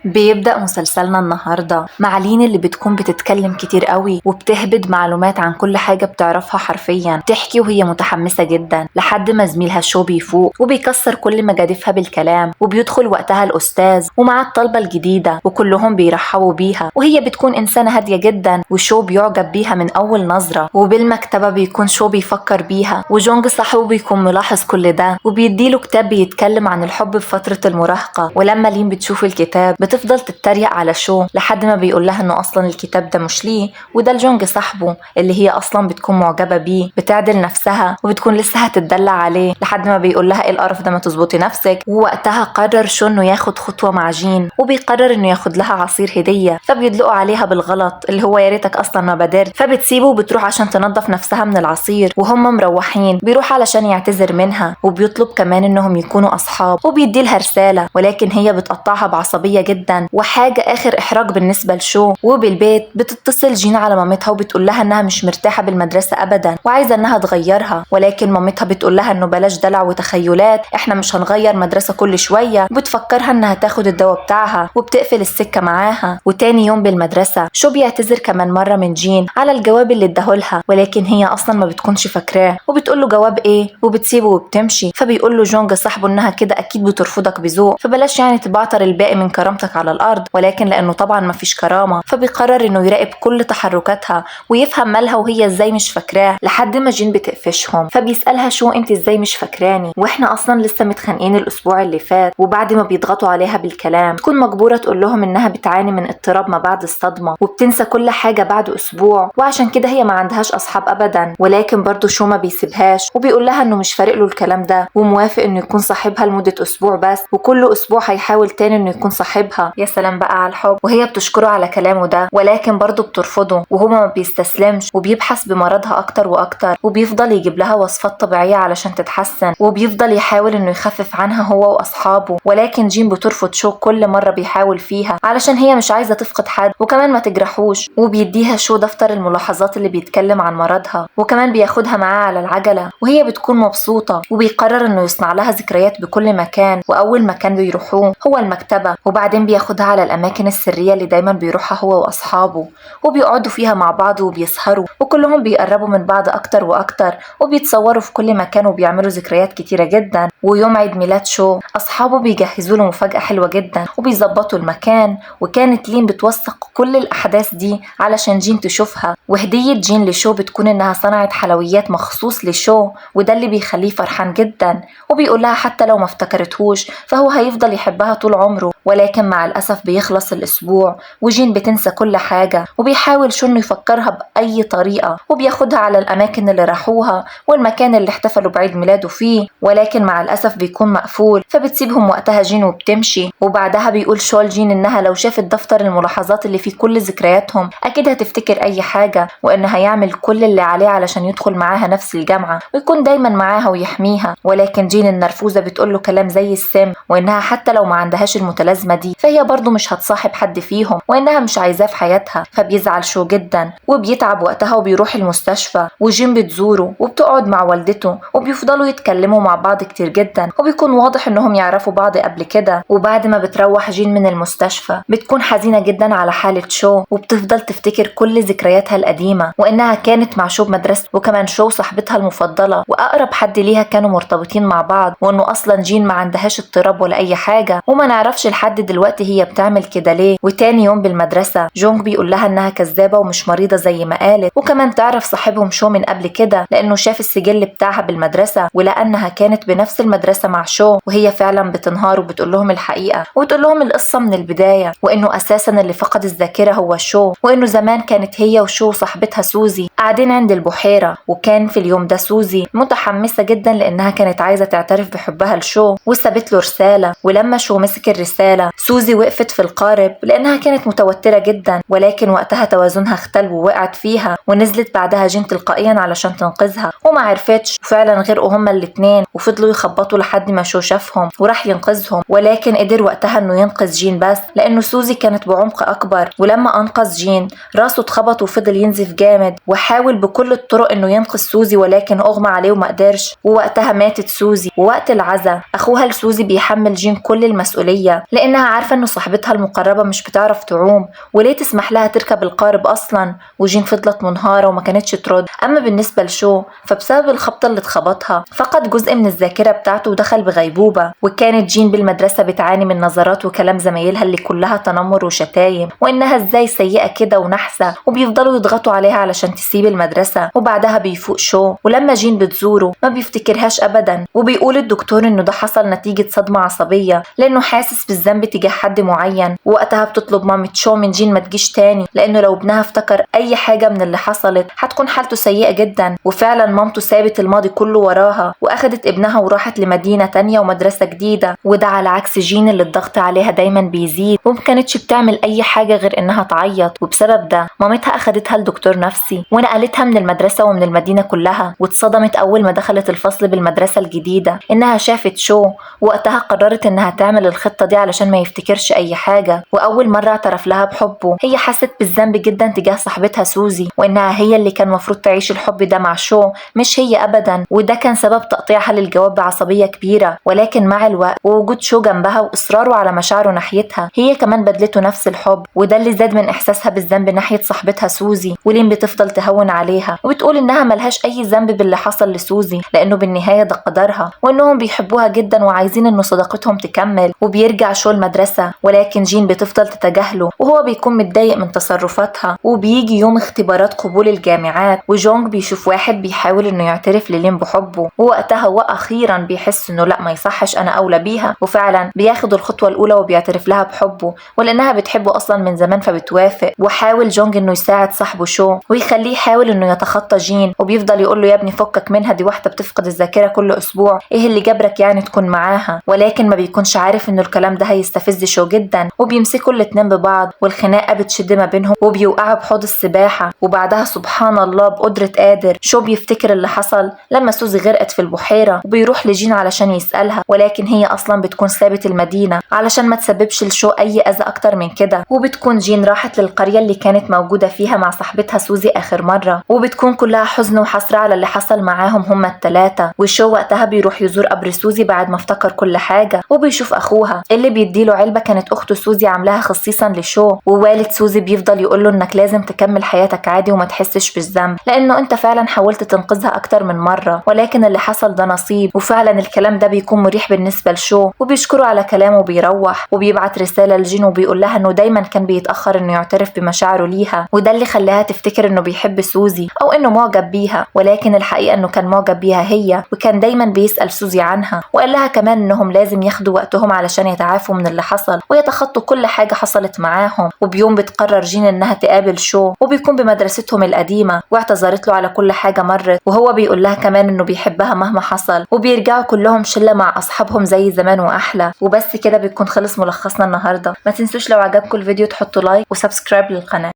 بيبدأ مسلسلنا النهاردة مع لين اللي بتكون بتتكلم كتير قوي وبتهبد معلومات عن كل حاجة بتعرفها حرفيا، تحكي وهي متحمسة جدا لحد ما زميلها شو بيفوق وبيكسر كل مجاديفها بالكلام، وبيدخل وقتها الأستاذ ومعاه الطلبة الجديدة وكلهم بيرحبوا بيها، وهي بتكون إنسانة هادية جدا وشو بيعجب بيها من أول نظرة. وبالمكتبة بيكون شو بيفكر بيها، وجونج صاحبه بيكون ملاحظ كل ده وبيديله كتاب بيتكلم عن الحب بفترة المراهقة. ولما لين بتشوف الكتاب بتفضل تتريق على شو لحد ما بيقول لها انه اصلا الكتاب ده مش ليه وده لجونج صاحبه اللي هي اصلا بتكون معجبه بيه. بتعدل نفسها وبتكون لسه هتتدلع عليه لحد ما بيقول لها ايه القرف ده، ما تظبطي نفسك. ووقتها قرر شو انه ياخد خطوة مع جين، وبيقرر انه ياخد لها عصير هديه، فبيدلقوا عليها بالغلط اللي هو يا ريتك اصلا ما بادرت. فبتسيبه وبتروح عشان تنظف نفسها من العصير، وهم مروحين بيروح علشان يعتذر منها وبيطلب كمان انهم يكونوا اصحاب، وبيدي لها رسالة ولكن هي بتقطعها بعصبيه جدا وحاجه اخر احراج بالنسبة لشو. وبالبيت بتتصل جين على مامتها وبتقول لها انها مش مرتاحة بالمدرسة ابدا وعايزه انها تغيرها، ولكن مامتها بتقول لها انه بلاش دلع وتخيلات، احنا مش هنغير مدرسه كل شوية، وبتفكرها انها تاخد الدواء بتاعها وبتقفل السكة معاها. وتاني يوم بالمدرسة شو بيعتذر كمان مرة من جين على الجواب اللي اداهولها، ولكن هي اصلا ما بتكونش فاكراه وبتقول له جواب ايه وبتسيبه وبتمشي. فبيقول له جونج صاحبه انها كده اكيد بترفضك بذوق، فبلاش يعني تبعتر الباقي من كرامتك على الارض، ولكن لانه طبعا ما فيش كرامة فبيقرر انه يراقب كل تحركاتها ويفهم مالها وهي ازاي مش فاكراه، لحد ما جين بتقفشهم فبيسالها شو انت ازاي مش فاكراني واحنا اصلا لسه متخانقين الاسبوع اللي فات. وبعد ما بيضغطوا عليها بالكلام تكون مجبوره تقول لهم انها بتعاني من اضطراب ما بعد الصدمة وبتنسى كل حاجة بعد اسبوع، وعشان كده هي ما عندهاش اصحاب ابدا. ولكن برضه شو ما بيسيبهاش وبيقول لها انه مش فارق له الكلام ده وموافق انه يكون صاحبها لمدة اسبوع بس، وكل اسبوع هيحاول تاني انه يكون صاحبها. يا سلام بقى على الحب. وهي بتشكره على كلامه ده ولكن برضه بترفضه، وهو ما بيستسلمش وبيبحث بمرضها اكتر واكتر، وبيفضل يجيب لها وصفات طبيعية علشان تتحسن، وبيفضل يحاول انه يخفف عنها هو واصحابه. ولكن جين بترفض شو كل مرة بيحاول فيها علشان هي مش عايزه تفقد حد وكمان ما تجرحوش. وبيديها شو دفتر الملاحظات اللي بيتكلم عن مرضها، وكمان بياخدها معاه على العجلة وهي بتكون مبسوطة، وبيقرر انه يصنع لها ذكريات بكل مكان، واول مكان بيروحوه هو المكتبة، وبعدين بياخدها على الاماكن السرية اللي دايما بيروحها هو واصحابه، وبيقعدوا فيها مع بعض وبيسهروا، وكلهم بيقربوا من بعض اكتر واكتر، وبيتصوروا في كل مكان وبيعملوا ذكريات كتيرة جدا. ويوم عيد ميلاد شو اصحابه بيجهزوا له مفاجاة حلوة جدا وبيظبطوا المكان، وكانت لين بتوثق كل الاحداث دي علشان جين تشوفها. وهديه جين لشو بتكون انها صنعت حلويات مخصوص لشو، وده اللي بيخليه فرحان جدا، وبيقول لها حتى لو ما افتكرتهوش فهو هيفضل يحبها طول عمره. ولكن مع الاسف بيخلص الاسبوع وجين بتنسى كل حاجة، وبيحاول شو انه يفكرها باي طريقه، وبياخدها على الاماكن اللي راحوها والمكان اللي احتفلوا بعيد ميلاده فيه، ولكن مع الاسف بيكون مقفول، فبتسيبهم وقتها جين وبتمشي. وبعدها بيقول شو لجين انها لو شافت دفتر الملاحظات اللي فيه كل ذكرياتهم اكيد هتفتكر اي حاجة، وان هيعمل كل اللي عليه علشان يدخل معاها نفس الجامعة ويكون دايما معاها ويحميها. ولكن جين النرفوزه بتقول له كلام زي السم، وانها حتى لو ما عندهاش المتلازمه دي فهي برضو مش هتصاحب حد فيهم، وانها مش عايزاه في حياتها. فبيزعل شو جدا وبيتعب وقتها وبيروح المستشفى، وجين بتزوره وبتقعد مع والدته وبيفضلوا يتكلموا مع بعض كتير جدا، وبيكون واضح انهم يعرفوا بعض قبل كده. وبعد ما بتروح جين من المستشفى بتكون حزينة جدا على حاله شو، وبتفضل تفتكر كل ذكرياتها القديمة وانها كانت مع شو بمدرسة، وكمان شو صاحبتها المفضلة واقرب حد ليها كانوا مرتبطين مع بعض، وانه اصلا جين ما عندهاش اضطراب ولا اي حاجة، وما نعرفش لحد دلوقتي هي بتعمل كده ليه. وتاني يوم بالمدرسة جونج بيقول لها انها كذابه ومش مريضه زي ما قالت، وكمان تعرف صاحبهم شو من قبل كده لانه شاف السجل بتاعها بالمدرسة ولقى انها كانت بنفس المدرسة مع شو، وهي فعلا بتنهار وبتقول لهم الحقيقة وبتقول لهم القصة من البداية، وانه اساسا اللي فقد الذاكرة هو شو، وانه زمان كانت هي وشو صاحبتها سوزي قاعدين عند البحيرة، وكان في اليوم ده سوزي متحمسة جدا لانها كانت عايزه تعترف بحبها لشو، وسابت له رسالة. ولما شو مسك الرسالة سوزي وقفت في القارب لانها كانت متوترة جدا، ولكن وقتها توازنها اختل ووقعت فيها، ونزلت بعدها جين تلقائيا علشان تنقذها وما عرفتش، وفعلا غرقوا هما الاثنين وفضلوا يخبطوا لحد ما شو شافهم وراح ينقذهم. ولكن قدر وقتها انه ينقذ جين بس لانه سوزي كانت بعمق اكبر، ولما انقذ جين راسه اتخبط وفضل ينزف جامد، وحاول بكل الطرق انه ينقذ سوزي ولكن اغمى عليه وما قدرش، ووقتها ماتت سوزي. ووقت العزاء اخوها لسوزي بيحمل جين كل المسؤولية لانها عارفه عارفة انه صاحبتها المقربة مش بتعرف تعوم وليه تسمح لها تركب القارب اصلا. وجين فضلت منهارة وما كانتش ترد. اما بالنسبة لشو فبسبب الخبطة اللي اتخبطها فقد جزء من الذاكرة بتاعته ودخل بغيبوبة. وكانت جين بالمدرسة بتعاني من نظرات وكلام زمايلها اللي كلها تنمر وشتايم، وانها ازاي سيئة كده ونحسة، وبيفضلوا يضغطوا عليها علشان تسيب المدرسة. وبعدها بيفوق شو، ولما جين بتزوره ما بيفتكرهاش ابدا، وبيقول الدكتور انه ده حصل نتيجة صدمة عصبية لانه حاسس بالذنب تجاه حد معين. ووقتها بتطلب مامة شو من جين ما تجيش تاني، لانه لو ابنها افتكر اي حاجة من اللي حصلت هتكون حالته سيئة جدا. وفعلا مامته سابت الماضي كله وراها واخدت ابنها وراحت لمدينة تانية ومدرسة جديدة، وده على عكس جين اللي الضغط عليها دايما بيزيد وما كانتش بتعمل اي حاجة غير انها تعيط. وبسبب ده مامتها اخدتها لدكتور نفسي ونقلتها من المدرسة ومن المدينة كلها. واتصدمت اول ما دخلت الفصل بالمدرسة الجديدة انها شافت شو، وقتها قررت انها تعمل الخطة دي علشان ما يفتكرش اي حاجة. واول مرة اعترف لها بحبه هي حست بالذنب جدا تجاه صاحبتها سوزي، وانها هي اللي كان المفروض تعيش الحب ده مع شو مش هي ابدا، وده كان سبب تقطيعها للجواب بعصبية كبيرة. ولكن مع الوقت ووجود شو جنبها واصراره على مشاعره ناحيتها هي كمان بدلته نفس الحب، وده اللي زاد من احساسها بالذنب ناحية صاحبتها سوزي. ولين بتفضل تهون عليها وبتقول انها ملهاش اي ذنب باللي حصل لسوزي لانه بالنهاية ده قدرها، وانهم بيحبوها جدا وعايزين انه صداقتهم تكمل. وبيرجع شو المدرسة، ولكن جين بتفضل تتجاهله وهو بيكون متضايق من تصرفاتها. وبيجي يوم اختبارات قبول الجامعات، وجونج بيشوف واحد بيحاول انه يعترف للين بحبه، ووقتها واخيرا بيحس انه لا ما يصحش انا اولى بيها، وفعلا بياخد الخطوة الاولى وبيعترف لها بحبه، ولانها بتحبه اصلا من زمان فبتوافق. وحاول جونج انه يساعد صاحبه شو ويخليه يحاول انه يتخطى جين، وبيفضل يقول له يا ابني فكك منها، دي واحدة بتفقد الذاكرة كل اسبوع، ايه اللي جبرك يعني تكون معاها؟ ولكن ما بيكونش عارف انه الكلام ده هيستفز شو جدا، وبيمسكوا الاتنين ببعض والخناقه بتشد ما بينهم وبيوقعوا بحوض السباحة. وبعدها سبحان الله بقدره قادر شو بيفتكر اللي حصل لما سوزي غرقت في البحيرة، وبيروح لجين علشان يسالها، ولكن هي اصلا بتكون سابت المدينة علشان ما تسببش لشو اي اذى اكتر من كده. وبتكون جين راحت للقريه اللي كانت موجودة فيها مع صاحبتها سوزي اخر مرة، وبتكون كلها حزن وحسره على اللي حصل معاهم هما الثلاثة. وشو وقتها بيروح يزور قبر سوزي بعد ما افتكر كل حاجة، وبيشوف اخوها اللي بيديله علبة كانت اخته سوزي عاملاها خصيصا لشو. ووالد سوزي بيفضل يقول له انك لازم تكمل حياتك عادي وما تحسش بالذنب، لانه انت فعلا حاولت تنقذها اكتر من مرة، ولكن اللي حصل ده نصيب. وفعلا الكلام ده بيكون مريح بالنسبة لشو، وبيشكره على كلامه وبيروح. وبيبعت رسالة لجين وبيقول لها انه دايما كان بيتاخر انه يعترف بمشاعره ليها، وده اللي خلاها تفتكر انه بيحب سوزي او انه معجب بيها، ولكن الحقيقة انه كان معجب بيها هي، وكان دايما بيسال سوزي عنها. وقال لها كمان انهم لازم ياخدوا وقتهم علشان يتعافوا من اللي حصل ويتخطوا كل حاجة حصلت معاهم. وبيوم بتقرر جين انها تقابل شو، وبيكون بمدرستهم القديمة، واعتذرت له على كل حاجة مرت، وهو بيقول لها كمان انه بيحبها مهما حصل. وبيرجعوا كلهم شله مع اصحابهم زي زمان واحلى. وبس كده بيكون خلص ملخصنا النهارده. ما تنسوش لو عجبكم الفيديو تحطوا like و subscribe للقناة.